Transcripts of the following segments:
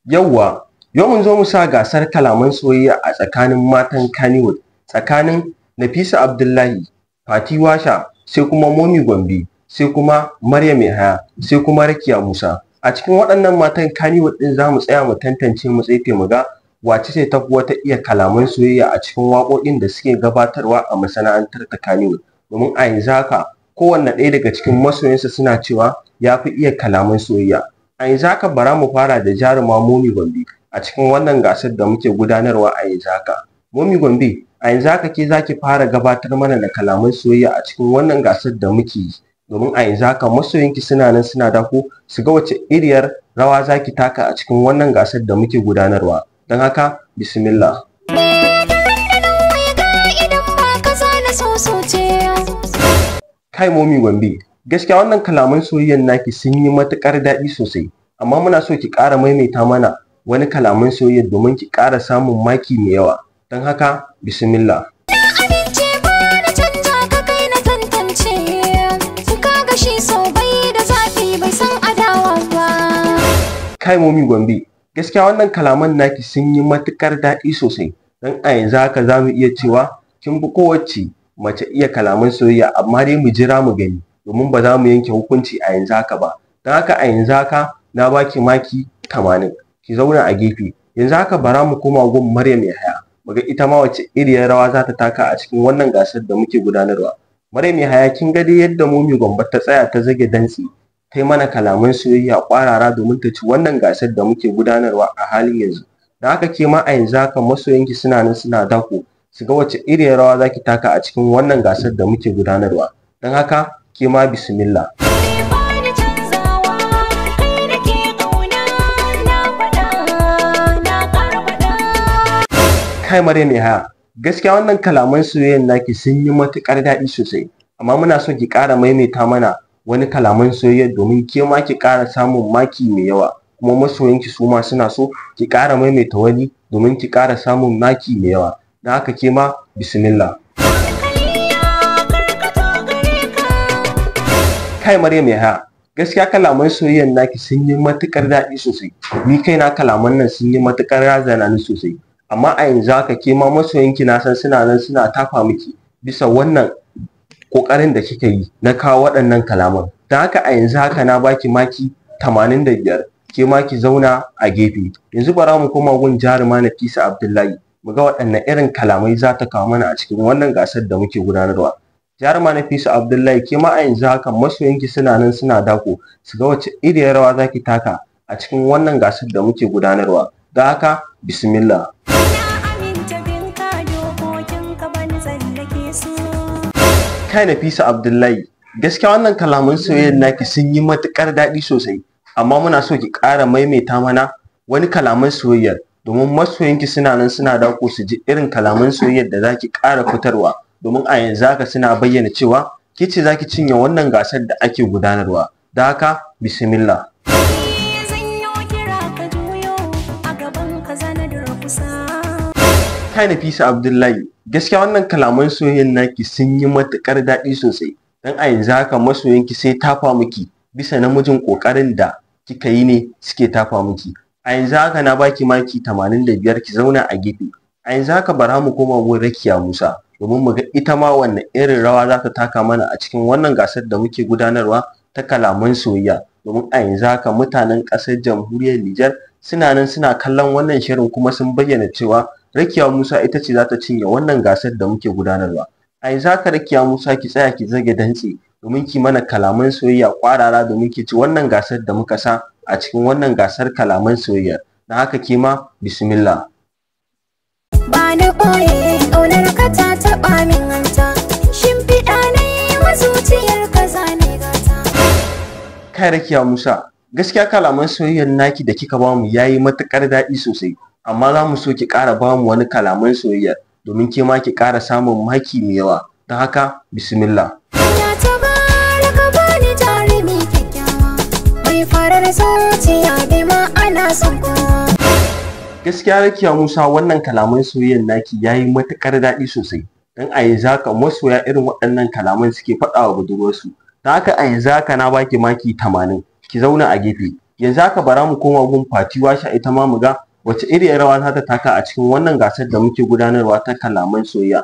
Yawwa, yau mun zo mu sa gasar kalaman soyayya a tsakanin matan Kannywood, tsakanin Nafisa Abdullahi, Fati Washa, sai kuma Momi Gombe, sai kuma Maryam Yahaya, sai kuma Rakiya Musa. A cikin waɗannan matan Kannywood ɗin za mu tsaya mu tantance mu tsefe mu ga wace ce ta fi wata iya kalaman soyayya a cikin waƙoƙin da suke gabatarwa a masana'antar ta Kannywood. Domin a yanzu haka kowanne ɗaya daga cikin masoyansa suna cewa ya fi iya kalaman soyayya. A yanzu haka bara mu fara da jaruma Momi Gombe a cikin wannan gasar da muke gudanarwa a yanzu haka. Momi Gombe, a yanzu haka ke za ki fara gabatar mana da kalaman soyayya a cikin wannan gasar da muke yi. Domin a yanzu haka masoyanki suna nan suna dako su ga wace iriyar rawa za ki taka a cikin wannan gasar da muke gudanarwa. Don haka, bismillah. Kai Momi Gombe, gaskiya wannan kalaman soyayyan naki sun yi matuƙar daɗi sosai, amma muna so ki ƙara maimaita mana wani kalaman soyayya domin ki ƙara samun maki mai yawa. Don haka, bismillah. Kai Momi Gombe, gaskiya wannan kalaman naki sun yi matuƙar daɗi sosai. Don a yanzu haka za mu iya cewa kin fi kowacce mace iya kalaman soyayya, amma dai mu jira mu gani domin ba za mu yanke hukunci a yanzu haka ba. Don haka a yanzu haka na baki maki 80, ki zauna a gefe. Yanzu haka bara mu koma gun Maryam Yahaya, mu ga ita ma wace iriyar rawa za ta taka a cikin wannan gasar da muke gudanarwa. Maryam Yahaya, kin ga dai yadda Momi Gombe ta tsaya ta zage dantse ta yi mana kalaman soyayya ƙwarara domin ta ci wannan gasar da muke gudanarwa a halin yanzu. Don haka ke ma a yanzu haka masoyanki suna nan suna dako su ga wace iriyar rawa za ki taka a cikin wannan gasar da muke gudanarwa. Don haka ke ma bismillah. Kai Maryam Yahaya, gaskiya wannan kalaman soyayyan naki sun yi matuƙar daɗi sosai, amma muna so ki ƙara maimaita mana wani kalaman soyayya domin ke ma ki ƙara samun maki mai yawa, kuma masoyanki su ma suna so ki ƙara maimaita wani domin ki ƙara samun maki mai yawa. Don haka ke ma bismillah. Kai Maryam Yahaya, gaskiya kalaman soyayyan naki sun yi matuƙar daɗi sosai. Ni kaina kalaman nan sun yi matuƙar razana ni sosai. Amma a yanzu haka ke ma masoyanki na san suna nan suna tafa miki bisa wannan ƙoƙarin da kika yi na kawo waɗannan kalaman. Don haka a yanzu haka na baki maki 85, ke ma ki zauna a gefe. Yanzu bara mu koma gun jaruma Nafisa Abdullahi, mu ga waɗanne irin kalamai za ta kawo mana a cikin wannan gasar da muke gudanarwa. Jaruma Nafisa Abdullahi, ke ma a yanzu haka masoyanki suna nan suna dako su ga wace iriyar rawa za ki taka a cikin wannan gasar da muke gudanarwa. Don haka, bismillah. Kai Nafisa Abdullahi, gaskiya wannan kalaman soyayyar naki sun yi matuƙar daɗi sosai, amma muna so ki ƙara maimaita mana wani kalaman soyayyar domin masoyanki suna nan suna dako su ji irin kalaman soyayyar da zaki ƙara fitarwa, domin a yanzu haka suna bayyana cewa ke ce zaki cinye wannan gasar da ake gudanarwa. Don haka, bismillah. Kai Nafisa Abdullahi, gaskiya wannan kalaman soyayyan naki sun yi matuƙar daɗi sosai. Don a yanzu haka masoyanki sai tafa miki bisa namijin ƙoƙarin da kika yi ne suke tafa miki. A yanzu haka na baki maki 85, ki zauna a gefe. A yanzu haka bara mu koma gun Rakiya Musa domin mu ga ita ma wanne irin rawa za ta taka mana a cikin wannan gasar da muke gudanarwa ta kalaman soyayya. Domin a yanzu haka mutanen ƙasar jamhuriyar Nijar suna nan suna kallon wannan shirin kuma sun bayyana cewa Rakiya Musa ita ce za ta cinye wannan gasar da muke gudanarwa. A yanzu haka Rakiya Musa ki tsaya ki zage dantse domin ki mana kalaman soyayya ƙwarara domin ki ci wannan gasar da muka sa a cikin wannan gasar kalaman soyayya. Don haka ke ma bismillah. Ba na ɓoye ƙaunar ka ta taɓa min hanta, shimfiɗa na yi wa zuciyar ka zane gata. Kai Rakiya Musa, gaskiya kalaman soyayyar naki da kika bamu yayi matuƙar daɗi sosai. Amma za mu so ki ƙara ba mu wani kalaman soyayya domin ke ma ki ƙara samun maki mai yawa. Don haka, bismillah. Ya tabaraka bani jarumi kyakkyawa, mai farar zuciya bai ma ana son kowa. Gaskiya Rakiya Musa, wannan kalaman soyayyar naki yayi matuƙar daɗi sosai. Don a yanzu haka masoya irin waɗannan kalaman suke faɗa wa budurwarsu. Don haka a yanzu haka na baki maki 80, ki zauna a gefe. Yanzu haka bara mu koma gun Fati Washa, ita ma mu ga wace iriyar rawa za ta taka a cikin wannan gasar da muke gudanarwa ta kalaman soyayya.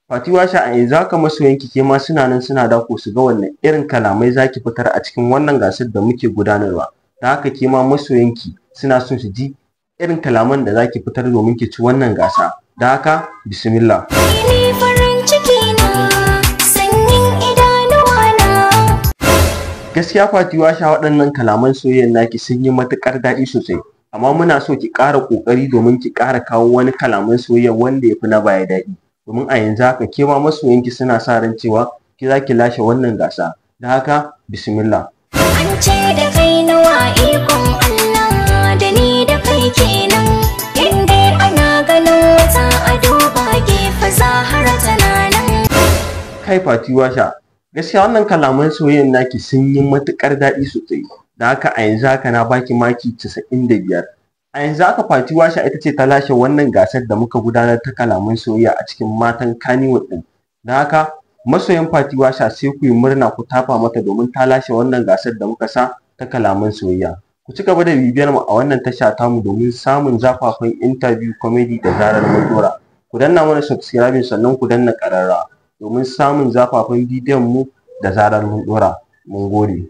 Fati Washa, a yanzu haka masoyanki ke ma suna nan suna dako su ga wanne irin kalamai za ki fitar a cikin wannan gasar da muke gudanarwa. Da haka ke ma masoyanki suna son su ji irin kalaman da za ki fitar domin ki ci wannan gasa. Da haka bismillah. Kai ne farin ciki na, sanyin idanuwa na. Gaskiya Fati Washa, waɗannan kalaman soyayyar naki sun yi matuƙar daɗi sosai, amma muna so ki ƙara ƙoƙari domin ki ƙara kawo wani kalaman soyayya wanda ya fi na baya daɗi, domin a yanzu haka ke ma masoyanki suna sa ran cewa ki za ki lashe wannan gasa. Da haka bismillah. An ce da kai nawa ikon Allah, da ni da kai kenan. Inda ana ganin wata a duba gefe, Zahara tana nan. Kai Fati Washa, gaskiya wannan kalaman soyayyan naki sun yi matuƙar daɗi sosai. Da haka a yanzu haka na baki maki 95. A yanzu haka Fati Washa ita ce ta lashe wannan gasar da muka gudanar ta kalaman soyayya a cikin matan Kannywood ɗin. Da haka masoyan Fati Washa sai ku yi murna, ku tafa mata domin ta lashe wannan gasar da muka sa ta kalaman soyayya. Ku ci gaba da bibiyar mu a wannan tasha tamu domin samun zafafan interview, comedy da zarar mun dora. Ku danna mana subscribing, sannan ku danna ƙararrawa domin samun zafafan bidiyon mu da zarar mun dora. Mun gode.